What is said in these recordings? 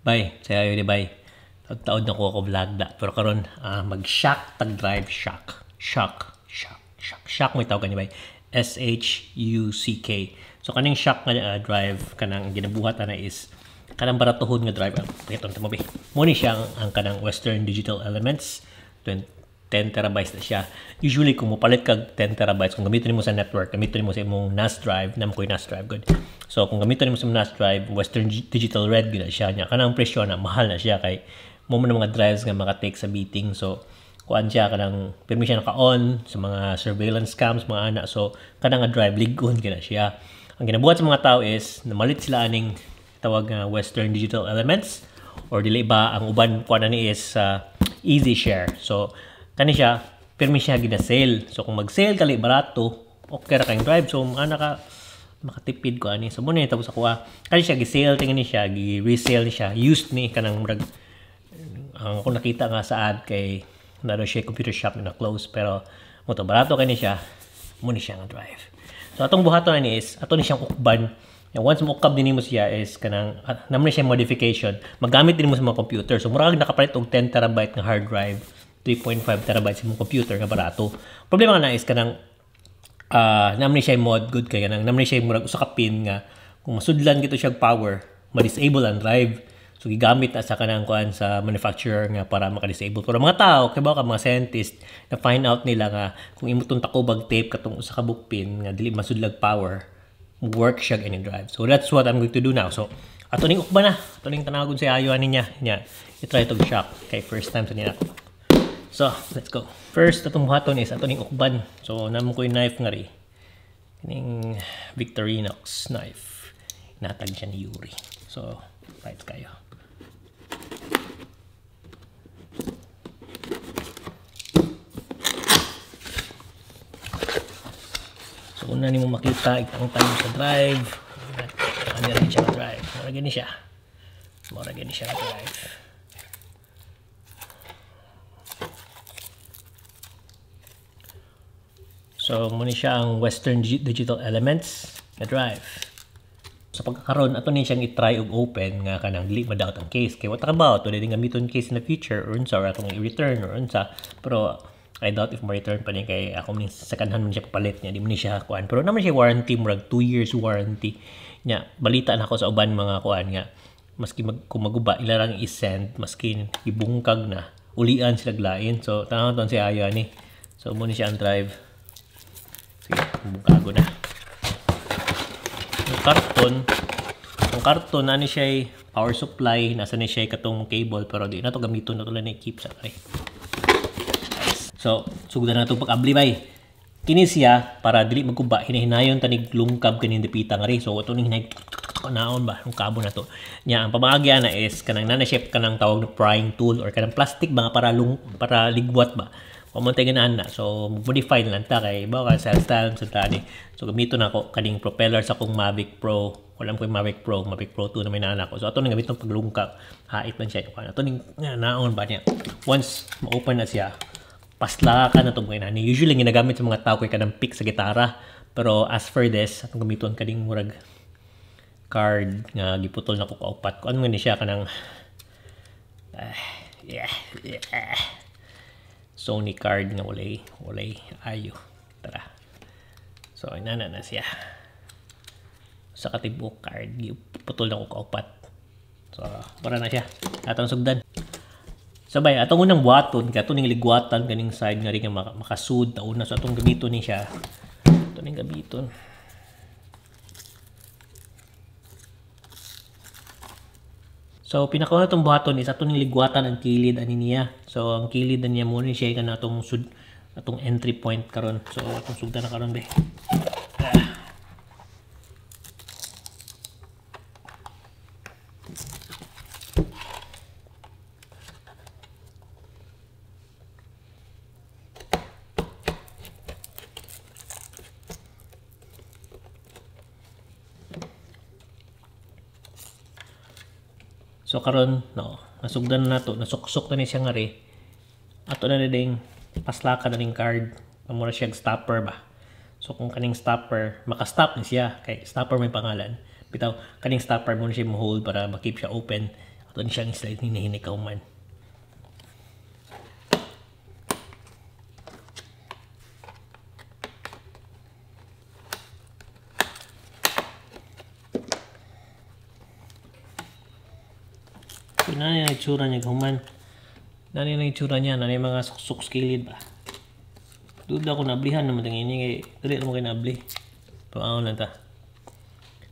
Bye, sayo ni bye. Taod na ko ako vlog da. Pero karon mag-shock tag drive shock. Shock, shock, shock. Shock mo tawag kani bay. S H U C K. So kaning shock nga drive kanang ginabuhat ana is kanang baratuhon nga drive. Pakita mo be. Mo ni siya ang kanang Western Digital Elements 10 terabytes na siya. Usually kung mopalit kag 10 terabytes, kung gamiton nimo sa network, gamiton nimo sa imong NAS drive, namo koy NAS drive good. So kung gamiton nimo sa NAS drive, Western Digital Red gyud na siya nya. Kanang presyo na mahal na siya kay mo man mga drives nga maka-take sa beating. So kuan siya kanang pirmi siya naka-on sa mga surveillance cams mga ana. So kanang nga drive lig-on gyud na siya. Ang ginabuhat sa mga tao is namalit sila aning tawag nga Western Digital Elements or dili ba ang uban kuan ani is Easy Share. So kani siya pirmi siya gina-sale. So kung mag-sale kali barato, okay ra kayong drive. So ana ka makatipid ko ani. So mo ni tapos ako kani siya gi-sale tingin ni siya, gi-resale ni siya, used ni kanang murag ang ako nakita nga sa ad kay na siya computer shop na close pero mo to barato kani siya, mo ni siya nga drive. So atong buhaton ani is ato ni siyang ukban. And once mo ukab din nimo siya is kanang naman siya modification, magamit din mo sa mga computer. So murag nakapalit og 10 terabyte nga hard drive, 3.5 terabytes sa imong computer nga barato. Problema nga na is kanang naman siya mod good kay kanang naman siya murag usa ka pin nga kung masudlan gito siya power, ma-disable ang drive. So gigamit na sa kanang kuan sa manufacturer nga para maka-disable. Pero mga tao, kay ba ka mga scientist na find out nila nga kung imo tong takobag tape katong usa ka book pin nga dili masudlag power, work siya any drive. So that's what I'm going to do now. So ato ning ukba na, ato ning tanagon sa ayo ani niya. Nya, i-try tog shock kay first time sa niya. So let's go. First atong buhaton is ato ning ukban. So namo ko yung knife nga ri. Kining Victorinox knife. Natag siya ni Yuri. So right kayo. So una nimo makita itangtang mo sa drive. Ano rin siya drive. Mura gani siya. Mura gani siya drive. So muna siya ang Western Digital Elements na drive. So pagkakaroon ato ni siyang i-try og open nga kanang dili madaot ang case kay what about to din gamiton case in the future or unsa or atong i-return or unsa, pero I doubt if ma-return pa ni kay ako ni second hand man siya papalit niya, di man ni siya kuan. Pero naman siya warranty, murag 2 years warranty niya. Balita na ako sa uban mga kuan nga maski kung maguba ila lang i-send maski ibungkag na ulian sila glain. So tanaw ton si ayo ani. So mo ni siya ang drive. Sige, bungkago na. Ang karton ani siya power supply, nasa ni siya katong cable pero di na to gamiton na to lang ni keep sa kay. So, sugdan na itong pag-abli bay. Kini siya, para dili magkuba, hinahinayon tanig lungkab kaning dipita nga rin. So, ito ning hinay, naon ba, lungkabo na to. Nya, ang pamagya na is, kanang nana-shape kanang tawag na prying tool or kanang plastic ba, para, para ligwat ba. Pamuntay ganaan na. So, modify na lang ta kay baka sa style sa tani. So, gamiton na ako kaning propeller sa akong Mavic Pro. Wala ko yung Mavic Pro, Mavic Pro 2 na may nana ko. So, ato ning gamiton paglungkab. Hait man siya. Ato ning naon ba niya. Once ma-open na siya, paslaka na itong mga inani. Usually, ginagamit sa mga tao kay kanang pick sa gitara. Pero as for this, atong gamiton kaning murag card nga giputol na ko kaupat. Kung ano nga ni siya kanang yeah. Sony card nga walay ayo. Tara. So, inana na siya. Sa katibok card, giputol na ko kaupat. So, para na siya. Atong sugdan. So bay, atong unang buhaton, kay atong ning ligwatan kaning side nga rin nga makasud ta una. So atong gamiton ni siya. Ato ning gamiton. So pinakauna atong buhaton is atong ning ligwatan ang kilid ani niya. So ang kilid niya mo ni siya kana atong sud atong entry point karon. So atong sugdan na karon be. So karon no, nasugdan na nato, nasuksok na ni siya nga ri. Ato na ding paslaka na ning card, mura siya stopper ba. So kung kaning stopper, maka-stop ni siya kay stopper may pangalan. Bitaw kaning stopper mo ni siya mo hold para ma-keep siya open. Ato ni siyang slide hinihinay kauman. So, nani ang itsura niya kauman. Nani ang itsura niya, nani mga suksok sa kilid ba. Duda ko nablihan naman ang ini kay dali ra mo kay nabli. Tuaon lang ta.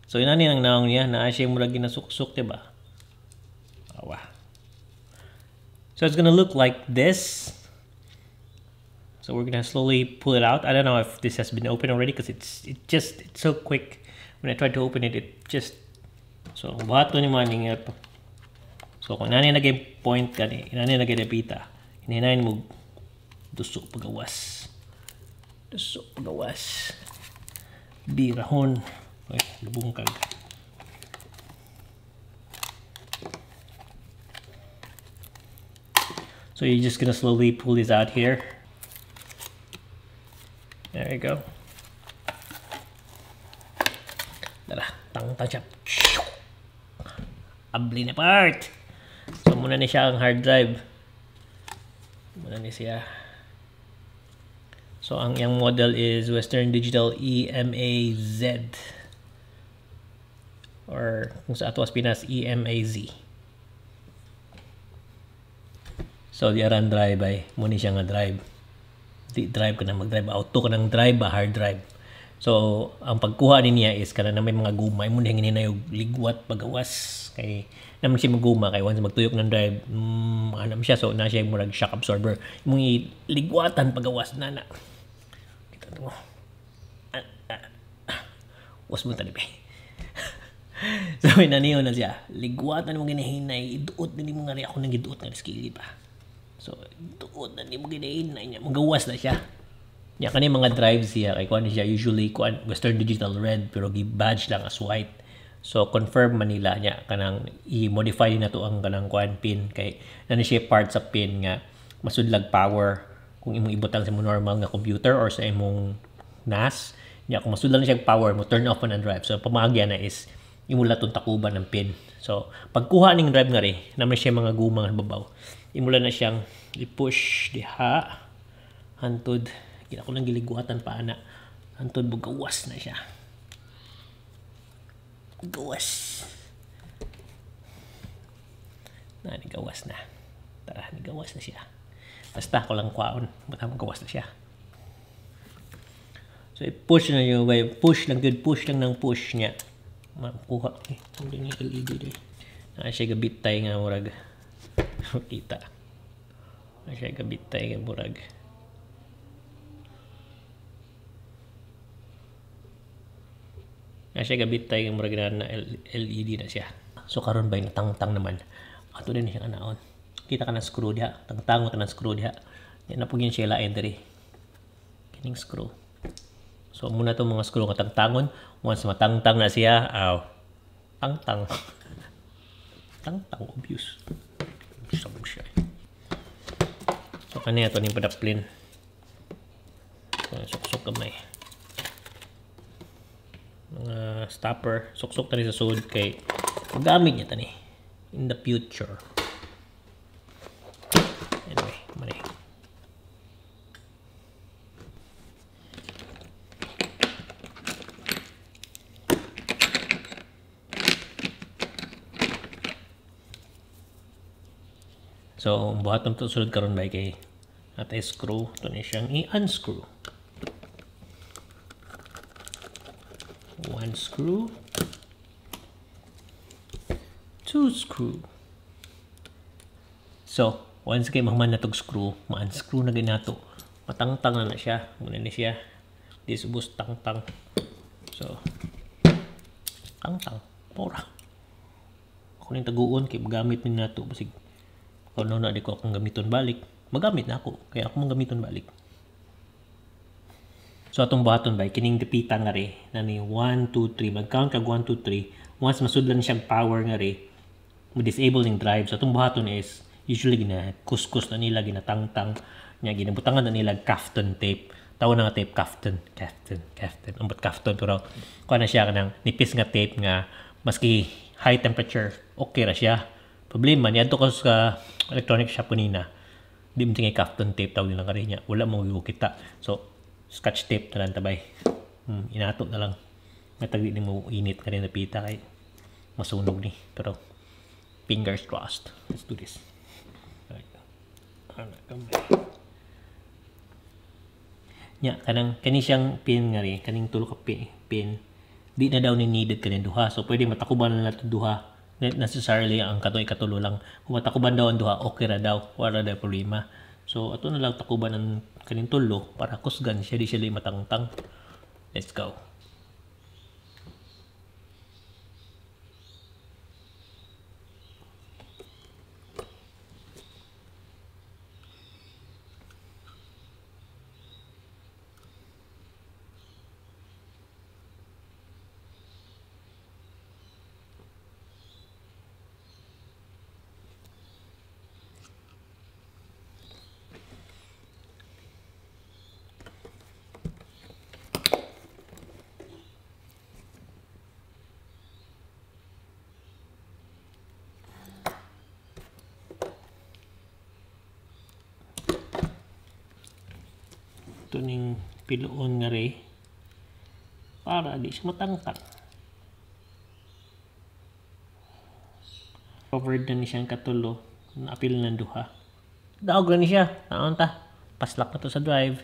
So inani ang naong niya, naa siya murag ginasuksok, diba? Awa. So it's gonna look like this. So we're gonna slowly pull it out. I don't know if this has been opened already because it's so quick. When I try to open it, it just so buhaton ni maning. So kung nani naging point kani, nani naging dapita, hinahinayin mo duso pagawas. Duso pagawas. Birahon. Ay, lubungkag. So you're just gonna slowly pull this out here. There you go. Tara, tang-tang siya. Abli na part. So muna ni siya ang hard drive. Muna ni siya. So ang iyang model is Western Digital EMAZ. Or kung sa ato as Pinas, EMAZ. So di aran drive ay muna siya nga drive. Di drive ka na mag-drive, auto ka ng drive ba, hard drive. So ang pagkuha ni niya is kana na may mga guma, imo nang hinayog ligwat pagawas kay naman siya maguma kay once magtuyok ng drive, anam siya, so na siya murag shock absorber. Imong ligwatan pagawas na na. Kita mo. Was mo tani be. So inaniyo na siya. Ligwatan mo ginahinay, iduot din mo nga ri ako nang giduot nga skili pa. So duot na nimo ginahinay niya, magawas na siya. Nya kani mga drives siya kay kuan siya usually kuan Western Digital red pero gi-badge lang as white. So confirm Manila niya kanang i-modify na to ang kanang kuan pin kay nani siya part sa pin nga masudlag power kung imong ibutang sa imong normal nga computer or sa imong NAS. Nya kung masudlag na siya power mo turn off man ang drive. So pamaagya na is imo laton takuban ng pin. So pagkuha ning drive nga ri naman siya mga guma nga babaw. Imula na siyang i-push diha hantod. Kina ko lang giligwatan pa ana. Hantod bugawas na siya. Gawas. Na, nigawas na. Tara, nigawas na siya. Basta ako lang kwaon. Basta magawas na siya. So, i-push na yung way. Push lang good. Push lang ng push niya. Makuha. Eh, ang yung LED din. Na siya gabit tayo nga murag. Kita. Na siya gabit tayo nga murag. Na siya gabit tayo nga murag na LED na siya. So karon bay natangtang naman. Ato din siyang anaon. Kita ka ng screw diha. Tangtango ta ng screw diha. Yan na pug yun siya lain diri. Kining screw. So muna tong mga screw nga tangtangon. Once matangtang na siya, aw. Tangtang. Tangtang obvious. Sabog siya. So kaniya to ning padaplin. So, suksok gamay. Mga stopper, suksok tani sa sud kay magamit niya tani in the future. Anyway, mali. So, buhaton to sulod karon bay kay atay screw to ni siyang i-unscrew. 1 screw, 2 screw. So, once kay mahuman na tog screw, ma-unscrew na ginato. Matangtang na na siya. Muna ni siya. Di subos tangtang. So, tangtang. Pora. Ako ning taguon kay magamit ni nato basig kuno na di ko akong gamiton balik. Magamit na ako kaya ako mong gamiton balik. So atong buhaton bay kining dipita nga ri nani 1 2 3, mag-count kag 1 2 3. Once masudlan siyang power nga ri, mo-disable ning drive. So atong buhaton is usually gina kuskus na nila, ginatangtang nya, ginabutangan na nila Kapton tape. Tawag na nga tape Kapton, Kapton, Kapton. Ambot Kapton pero kuha na siya kanang nipis nga tape nga maski high temperature okay ra siya. Problema niadto ko sa electronic shop kanina. Di mo tingay Kapton tape tawag nila kari niya. Wala mo kita. So scotch tape na lang tabay. Inato na lang. Matag di mo init ka rin napita kay masunog ni. Pero fingers crossed. Let's do this. Right. Nya kanang kani siyang pin nga rin, kaning tulo ka pin. Di na daw ni needed kaning duha. So pwede matakuban na nato duha. Not necessarily ang katong ikatulo lang. Kung matakuban daw ang duha, okay ra daw. Wala daw problema. So ato na lang takuban ang kaning tulo para kusgan siya, di siya matangtang. Let's go. Ito ning piloon nga rin para di siya matangtang. Covered na ni siyang katulo. Naapil na duha. Daog na ni siya. Taon ta. Paslak na to sa drive.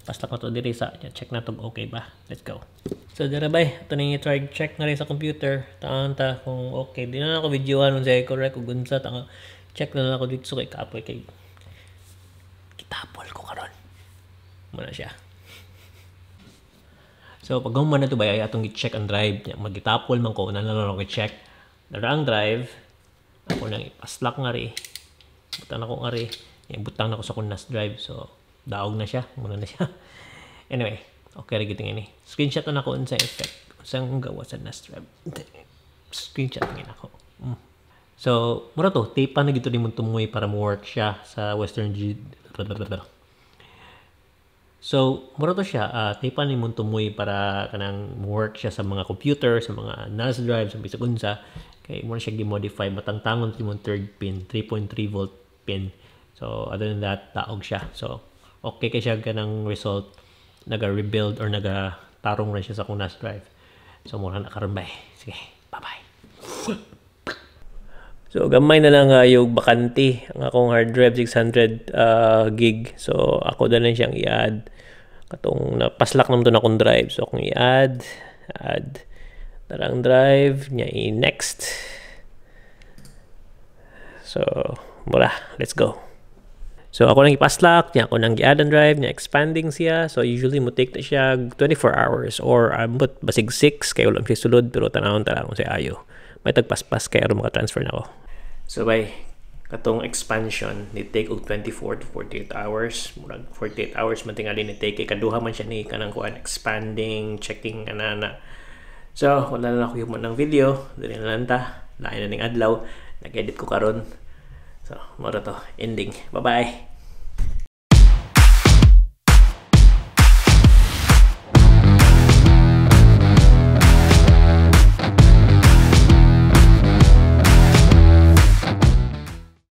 Paslak na to diri sa. Check na to okay ba. Let's go. So dira bay. Ito ning i-try check na rin sa computer. Taon ta kung okay. Di na ako videoan kung siya correct o gunsa. Check na lang ako dito kay kapoy kay kitapol ko karon. Muna siya. So pag human na to ba ay atong i-check ang drive niya. Magitapol man ko una na lang ako i-check. Dara ang drive. Ako nang ipaslak nga ri. Butang na ko nga ri. Butang na ko sa akong NAS drive. So daog na siya. Muna na siya. Anyway, okay ra gid ini. Screenshot na ako unsa effect. Unsang gawa sa NAS drive. Screenshot ngin ako. So mura to, tape pa na gito nimong tumoy para mo work siya sa Western G. So, mura to siya, tape pa ni mong tumoy para kanang work siya sa mga computer, sa mga NAS drive, sa bisag unsa. Kay mo na siya gi-modify, matangtangon ti mong third pin, 3.3 volt pin. So, other than that, taog siya. So, okay kay siya kanang result, naga-rebuild or naga-tarong na siya sa akong NAS drive. So, mura na karon bay. Sige, bye-bye. So, gamay na lang yung bakante ang akong hard drive, 600 gig. So, ako na lang siyang i-add. Katong napaslak naman to na akong drive. So, akong i-add, add darang drive, niya i-next. So, mura, let's go. So, ako nang ipaslak, niya ako nang i-add ang drive, niya expanding siya. So, usually mo take na siya 24 hours or ambot basig 6 kay wala siya sulod, pero tanawon ta lang kung siya ayo. May tagpaspas kay aron maka-transfer na ako. So, bay, katong expansion ni take og 24 to 48 hours. Murag 48 hours man tingali ni take kay kaduha man siya ni kanang kuan expanding, checking anana. So, wala na ako himo ng video, dili na lang ta. Lain na ning adlaw, nag-edit ko karon. So, mura to, ending. Bye-bye.